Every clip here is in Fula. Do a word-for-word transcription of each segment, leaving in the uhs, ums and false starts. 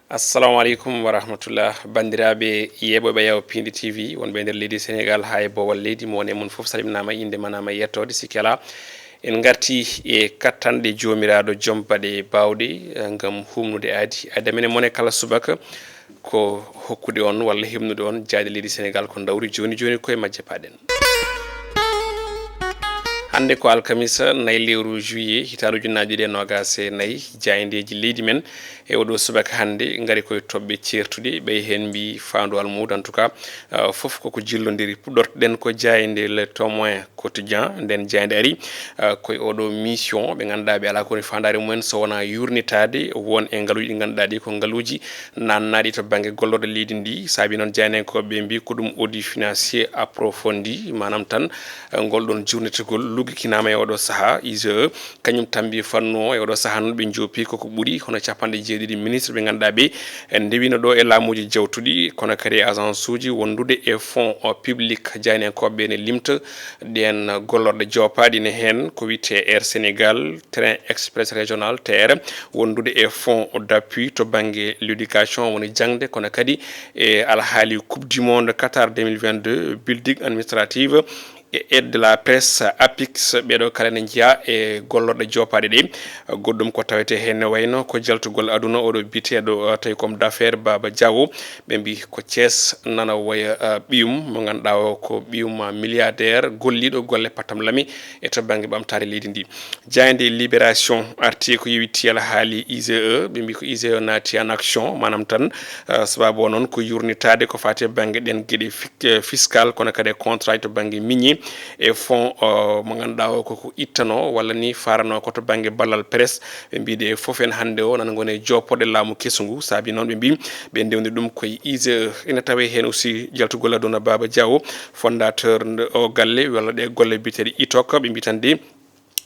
Assalamu aleykum wa rahmatullah. Banndiraaɓe yeeɓooɓe Yaw Piindi T V, wonɓe e nder leydi Senegaal haa e boowal leydi, mo woni e mum fof salminaama, innde ma naama e yettoode, sikke alaa. En ngartii e kattanɗe Joomiraaɗo Joom Baɗe Baawɗe, eh, ngam humnude aadi. Aadi amen e mon e kala subaka ko hokkude on walla heɓnude on jaayɗe leydi Senegaal ko ndawri jooni jooni, ko e majje paaɗen. Hannde ko alkamisa, nayi lewru juillet, hitaande ujunnaaje ɗiɗi e noogaas e nayi, jaayndeeji leydi men e oɗo subaka hannde ngari koye toɓɓe ceertuɗe, ɓay heen mbi faandu almuudo. En tout cas, ah, fof koko jillondiri. Puɗɗortoɗen ko jaaynde Le Témoin Quotidien, nden jaaynde ari, ah, koye oɗo mission ɓe ngannduɗaa ɓe alaa ko woni faandaare mumen so wonaa yuurnitaade won e ngaluuji ɗi ngannduɗaa ɗi ko ngaluuji naannaaɗi to bannge gollorɗe leydi ndi. Saabi noon jaayndenkooɓe ɓe mbi ko ɗum audit financier approfondi, maanaam tan, eh, ngol ɗon jurnitagol luggikinaama e oɗo sahaa. I G E kañum tambi fannu o e oɗo sahaa noon ɓe njoopi koko ɓuri hono capanɗe jeeɗiɗi ministre ɓe ngannduɗaa ɓe, eh, ndewino ɗo e laamuuji jawtuɗi, kono kadi e agence uji wondude e fonds, eh, public. Jaayndenkooɓe ɓe ne limta ɗeen gollorɗe joopaaɗe ne heen ko wiyetee Air Sénégal, Train Express Régional, T R, wondude e fonds d'appui to bannge l'éducation, woni jaŋde, kono kadi e alhaali Coupe du Monde Qatar deux mille vingt-deux, building administrative et aide de la presse, APIX, ɓeeɗo kala ne njiyaa e gollorɗe joopaaɗe ɗe. Goɗɗum ko tawetee heen ne wayno ko jaltugol aduna oɗo biteeɗo, uh, tawi ko homme d'affaires Baba Diawo. Ɓe mbi ko Thiès nana waya, uh, ɓiyum mo ngannduɗaa o ko ɓiyum, uh, milliardaire golliiɗo golle pattam lami e to bannge ɓamtaare leydi ndi. Jaaynde Libération arti ko yowiti alhaali I G E, ɓe mbi ko I G E naati en action, maanaam tan, uh, sababu o noon ko yurnitaade ko faati e bannge ɗen geɗe fik-, eh, fiscal, kono kadi e contrat to bannge minier e fonds, uh, mo ngannduɗaa o koko ittano walla ni farano ko to bannge ballal presse. Ɓe mbiɗe fof en hannde o nana ngoni e joopoɗe laamu kesu ngu, saabi noon ɓe mbi ɓe ndewni ɗum koye I G E. Ina tawe heen aussi jaltugol aduna Baba Diawo, fondateur nde o galle walla ɗe golle biyeteeɗe itok, ɓe mbi tan de,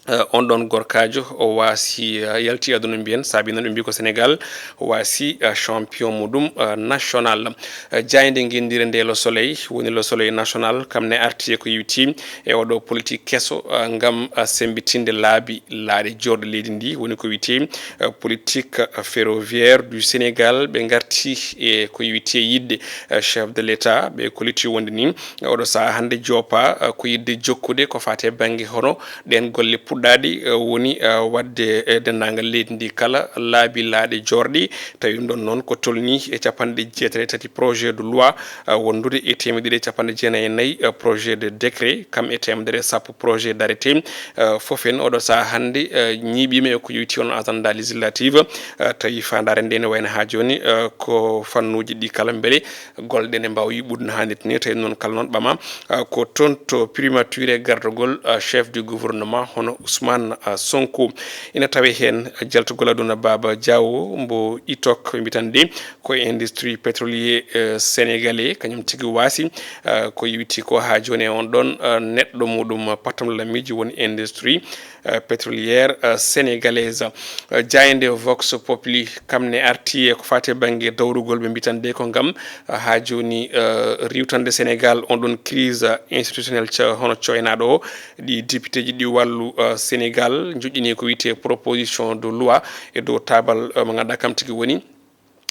eh, on ɗon gorkaajo o waasi, eh, yalti aduna mbiyen, saabi noon ɓe mbi ko Sénégal waasi, eh, champion muɗum, eh, national. Eh, jaaynde ngenndire nde Le Soleil, woni Le Soleil national, kam ne arti e ko yowiti e oɗo politique keso, eh, ngam, eh, semmbitinde laabi laaɗe joorɗe leydi ndi, woni ko wiyetee, eh, politique, eh, ferroviaire du Sénégal. Ɓe ngarti e ko wiyetee yiɗde, eh, chef de l'État, ɓe kolliti wonde ni, eh, oɗo sahaa hannde joopa, eh, ko yiɗde jokkude ko faati e bannge hono ɗeen golle puɗɗaaɗi, eh, woni, eh, waɗde e denndaangal leydi ndi kala laabi laaɗe joorɗe, tawi ɗum ɗon noon ko tolnii e capanɗe jeetati e tati projet de loi, eh, wondude e teemedde ɗiɗi e capanɗe jeenayi e nayi, eh, projet de décret, kam e teemedere e sappo projet d'arrêté, eh, fof en oɗo sahaa hannde, eh, ñiiɓiima e ko yowiti on agenda législative, eh, tawi faandaare nde ne wayno haa jooni, eh, ko fannuuji ɗi kala mbele golle ɗe ne mbaawa yuɓɓude no haanirta ni, tawi noon kala noon ɓama, eh, ko toon to primature e gardagol, eh, chef du gouvernement hono Ousmane, eh, Sonko. Ina tawe heen jaltugol aduna Baba Diawo mbo itok ɓe mbitan de, ko industrie pétrolier, eh, sénégalais, kañum tigi waasi, eh, ko yowiti ko haa jooni e on ɗon, eh, neɗɗo muɗum pattam lamiiji woni industrie, eh, pétrolière, eh, sénégalaise. Eh, jaaynde Vox Populi kam ne arti e ko faati e bannge dawrugol ɓe mbitan de ko ngam, eh, haa jooni, eh, riwtande Sénégal on ɗon crise, eh, institutionnelle ca-, hono coynaaɗo o. Ɗi députéji ɗi wallu, eh, Sénégal njoƴƴini ko wiyetee proposition de loi e dow taabal, eh, mo ngannduɗaa kam tigi woni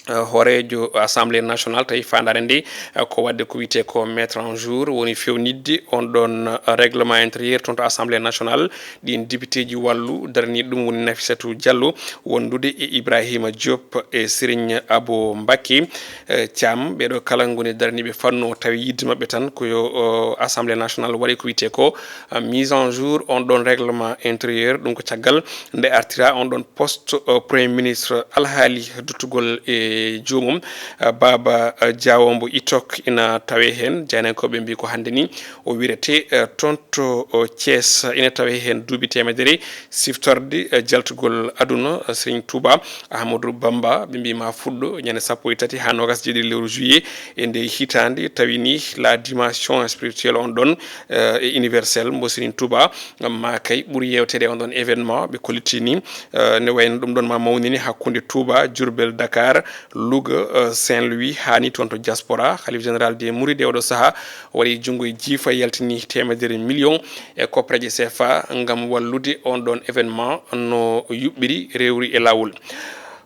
eh, hooreejo Assemblée nationale, tawi faandaare nde, eh, ko waɗde ko wiyetee ko mettre en jour, woni fewnitde on ɗon, eh, règlement intérieur toon to Assemblée nationale. Ɗin députéji wallu daraniiɗo ɗum woni Nafissatou Diallo, wondude e Ibrahima Diop e Serigne Abo Mbacké, eh, Thiam. Ɓeeɗo kala ngoni daraniiɓe fannu o, tawi yiɗde maɓɓe tan ko yo, eh, Assemblée nationale waɗe ko wiyetee ko, eh, mise en jour on ɗon règlement intérieur. Ɗum ko caggal nde artira on ɗon poste, eh, Premier ministre, alhaali duttugol e joomum, eh, Baba, eh, Diawo mbo itok ina tawe heen. Jaayndenkooɓe mbi ko hannde ni o wirete, eh, toon to, oh, Thiès. Ina tawe heen duuɓi teemedere siftorde, eh, jaltugol aduna, eh, Serigne Touba Ahmadou Bamba. Ɓe mbi ma fuɗɗo ñande sappo e tati haa noogaas e jeeɗiɗi lewru juillet e nde hitaande, tawi ni la dimension spirituelle on ɗon, eh, e universelle mbo Serigne Touba ma kay ɓuri yewteede on ɗon événement. Ɓe kolliti ni, eh, ne wayno ɗum ɗon ma mawnini hakkunde Touba, Diourbel, Dakar, Louga, eh, Saint-Louis, haa ni toon to diaspora. Khalife général des Mourides e oɗo sahaa waɗi junngo e jiifa, yaltini teemedere million e koppareeje C F A ngam wallude on ɗon événement no yuɓɓiri, rewri e laawol.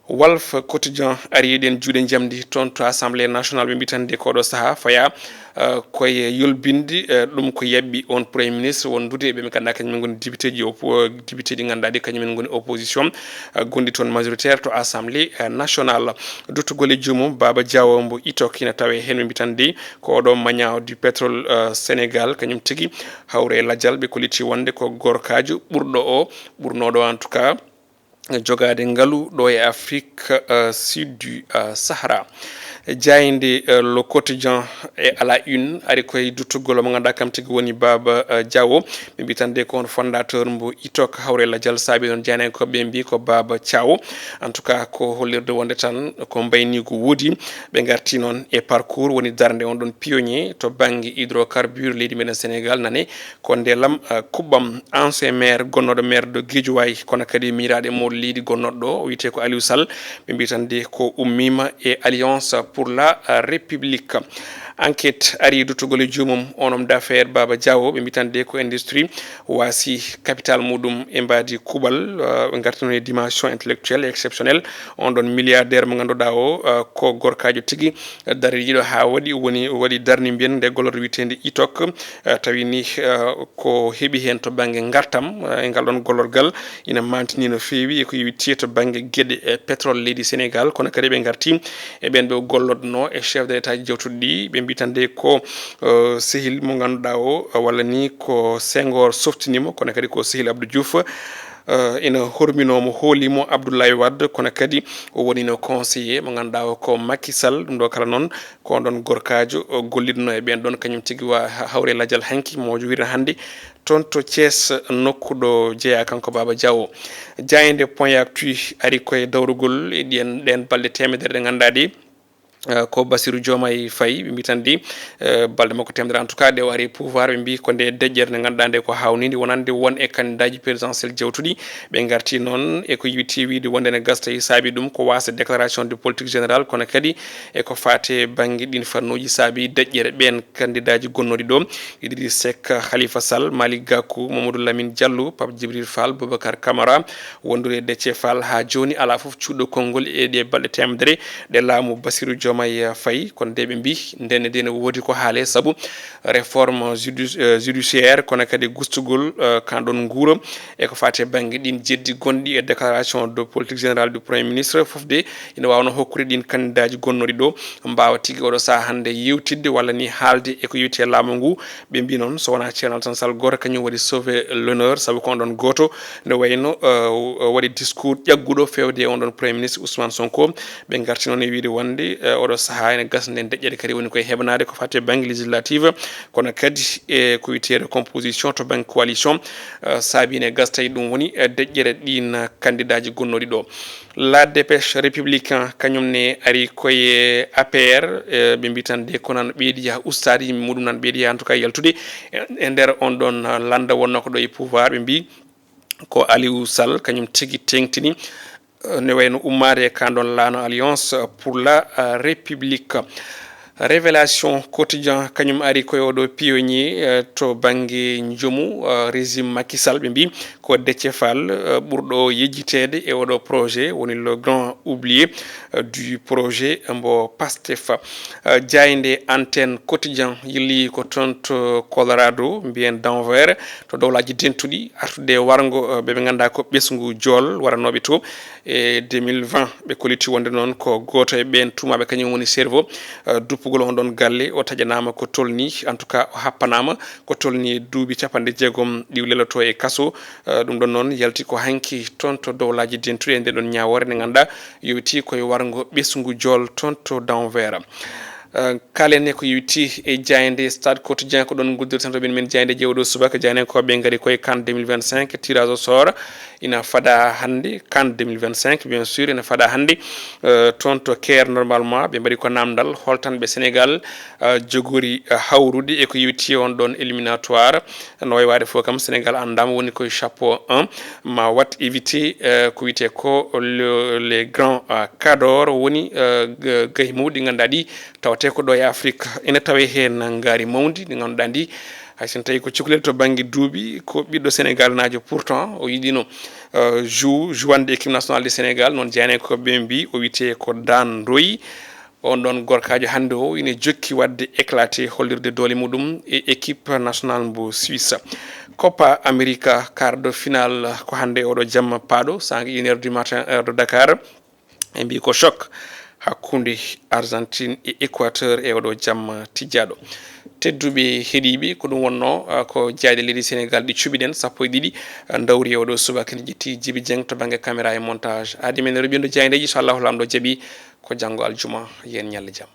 Walf Quotidien ari eɗen juuɗe njamdi toon to Assemblée nationale, ɓe mbiyi tan nde koɗo sahaa faya, eh, koye yolbinde, eh, ɗum ko yaɓɓi on Premier ministre wondude e ɓe ɓe ngannduɗaa kañum en ngoni député ji oppo-, député ɗi ngannduɗaa ɗi kañum en ngoni opposition, eh, gonɗi toon majoritaire to Assemblée, eh, nationale. Duttugol e joomum Baba Diawo mbo Itok ina tawe heen, ɓe mbiyi tan nde ko oɗo mañaawo du pétrole, eh, Sénégal kañum tigi hawre e lajal ɓe kolliti wonde ko gorkaajo ɓurɗo o, ɓurnooɗo en tout cas, jogaade ngalu ɗo e Afrique, euh, sud du, euh, Sahara. Jaaynde, euh, Le Quotidien e à la une ari koye duttugol mo ngannduɗaa kam tigi woni Baba, euh, Diawo. Ɓe mbiyi tan nde ko on fondateur mbo Itok hawre lajal saabi noon jaayndiyankooɓe ɓe mbiyi ko Baba Diawo. En tout cas, ko hollirde wonde tan ko mbayniigu woodi. Ɓe ngarti noon e parcours woni darnde on ɗon pionnier to bannge hydrocarbure leydi meɗen Sénégal nane. Ko ndelam, eh, kuɓɓam, ancien maire, gonnooɗo maire de Guédiawaye, kono kadi miñiraaɗo e mawɗo leydi gonnooɗo ɗo, o wiyetee ko Aliou Sall. Ɓe mbiyi tan de ko ummiima e Alliance pour la, eh, République. Enquête ari duttugol e joomum, on homme d'affaires Baba Diawo, ɓe mbiyi tan de ko industrie waasi capital muɗum e mbaadi kuuɓal, eh, ɓe ngarti noon e dimension intellectuelle et exceptionnelle. On ɗon milliardaire mo ngannduɗaa o, eh, ko gorkaajo tigi, dariiɗo haa waɗi, woni, waɗi darnde mbiyen nde gollorɗe wiyeteende Itok, eh, tawi ni, eh, ko heɓi heen to bannge ngartam, eh, e ngal ɗon gollorgal ina maantini no feewi e ko yowiti to bannge geɗe, eh, pétrole leydi Sénégal, kono kadi ɓe ngarti e ɓeen ɓe gollodno e chef de l'État ji jawtuɗi ɗi, ɓe mbiyi tan de ko, eh, sehil mo ngannduɗaa o, eh, walla ni ko Senghor softini mo, kono kadi ko sehil Abdou Diouf, eh, ina horminoo mo, hoolii mo Abdoulaye Wade, kono kadi o wonino conseiller mo ngannduɗaa o ko Macky Sall. Ɗum ɗo kala noon ko on ɗon gorkaajo, o gollitno e ɓeen ɗon kañum tigi wa ha-, hawre lajal hanki mo wirna hannde toon to Thiès, nokku ɗo jeyaa kanko Baba Diawo. Jaaynde Point Actu ari koye dawrugol e ɗiyen, ɗeen balɗe teemedere ɗe ngannduɗaa ɗi, eh, ko Bassirou Diomaye Faye, ɓe mbiyi tan de, eh, balɗe makko teemedere, en tout cas, ɗe o ari pouvoir, ɓe mbiyi ko nde deƴƴere nde ngannduɗaa nde ko haawninde wonande won e candidat ji présidentiel jawtuɗi. Ɓe ngarti noon e ko yowiti wiyde wonde ne gasa tawi saabi ɗum ko waasde déclaration de politique générale, kono kadi e ko faati e bannge ɗiin fannuuji saabi deƴƴere ɓeen candidat ji gonnooɗi ɗo, Idriss Seck, Khalifa Sall, Malick Gakou, Mamadou Lamine Diallo, Pape Djibril Fall, Boubacar Camara, wondude e Déthié Fall haa jooni alaa fof cuuɗo konngol e ɗe balɗe teemedere ɗe laamu Bassirou Diomaye Faye. Kono de ɓe mbiyi ndenne de ne woodi ko haalee sabu réforme judi-, eh, judiciaire, kono kadi gustugol, eh, kan ɗon nguura e ko faati e bannge ɗiin jeddi gonɗi e déclaration de politique générale du Premier ministre. Fof de ina waawno hokkude ɗiin candidat ji gonnooɗi ɗo mbaawa tigi oɗo sahaa hannde yewtidde walla ni haalde e ko yowiti e laamu ngu. Ɓe mbiyi noon so wonaa Ceerno Alassane Sall gooto kañum waɗi sauver l'honneur, sabu ko on ɗon gooto nde wayno, eh, waɗi discours ƴagguɗo feewde e on ɗon Premier ministre Ousmane Sonko. Ɓe ngarti noon e wiyde wonde, eh, oɗo sahaa ene gasa nden deƴƴere kadi woni koye heɓanaade ko faati e bannge législative, kono kadi e ko wiyeteeɗo composition to bannge coalition, eh, saabi ene gasa tawi ɗum woni, eh, deƴƴere ɗiin candidat ji gonnooɗi ɗo. La Dépêche Républicain kañum ne ari koye A P R, eh, ɓe mbiyi tan de ko nan ɓeydi yaha ustaade, yimɓe muɗum nan ɓeydi yaha en tout cas yaltude e, e nder on ɗon, eh, lannda wonnoo ko ɗo e pouvoir, ɓe mbiyi ko Aliou Sall kañum tigi teeŋtini, eh, ne wayno ummaade e kan ɗon laana Alliance pour la, eh, République. Révélation Quotidien kañum ari koye oɗo pionnier, eh, to bannge njomu, eh, régime Macky Sall, ɓe mbiyi ko Déthié Fall, eh, ɓurɗo yejjiteede e oɗo projet woni le grand oublié, eh, du projet mbo Pastef. Eh, jaaynde Antenne Quotidien yilli ko toon to Colorado, mbiyen Denver, to Dowlaaji Dentuɗi, artude warngo, eh, ɓe ɓe ngannduɗaa ko ɓesngu jool waranooɓe to e deux mille vingt. Ɓe kolliti wonde noon ko gooto e ɓeen tuumaaɓe kañum woni cerveau, eh, duppugol on ɗon galle. O taƴanaama ko tolni, en tout cas, o happanaama ko tolni duuɓi capanɗe jeegom ɗi lelotoo e kaso. Eh, ɗum ɗon noon yalti ko hanki toon to Dowlaaji Dentuɗi e nde ɗon ñaawoore nde ngannduɗaa yowiti koye warngo ɓesngu jool toon to Denver. Eh, kaalen e ko yowiti e jaaynde Stade Quotidien, ko ɗon nguddirten to min, min jaaynde jeewɗo subaka. Jaayndiyankooɓe ngari koye kan deux mille vingt-cinq, tirage au sort ina fada hannde, kan deux mille vingt-cinq, bien sûr, ina fada hannde, eh, toon to Caire, normalement, ɓe mbaɗi ko namdal holtan ɓe Sénégal, eh, jogori, eh, hawrude e ko yowiti on ɗon éliminatoire. No wayi waade fof kam, Sénégal anndaama woni koye chapeau un, ma wat éviter, eh, ko wiyetee ko le, les grands, eh, cadors, woni, eh, g-, gahi mawɗi ɗi ngannduɗaa ɗi tawatee ko ɗo e Afrique. Ina tawee heen ngaari mawndi ndi ngannduɗaa ndi, Hay so tawii ko cukalel to bannge duuɓi, ko ɓiɗɗo Senegal naajo pourtant, o yiɗino uh, jou jouande équipe nationale du Sénégal. Noon jaaynakooɓe ɓe mbi o wiyetee ko Dan Ndoye. On ɗoon gorkaajo hannde o ine jokki waɗde éclaté, hollirde doole muɗum e équipe nationale mbo Suisse. Copa America, quart de finale ko hannde e oɗo jamma paaɗo, sanga une heure du matin, heure de Dakar. E mbi ko choc hakkunde Argentine e Équateur e oɗo jamma tijjaaɗo. Tedduɓe heɗiiɓe, ko ɗum wonno uh, ko jaayɗe leydi Senegal ɗi cuɓiɗen sappo e ɗiɗi. Uh, ndawri e oɗo subaka ne ƴetti Jibi Dieng to bannge caméra e montage. Aadi men e ruɓindo jaayndeeji, so Allahu Laamɗo jaɓi, ko janngo aljuma, yen ñalle jam.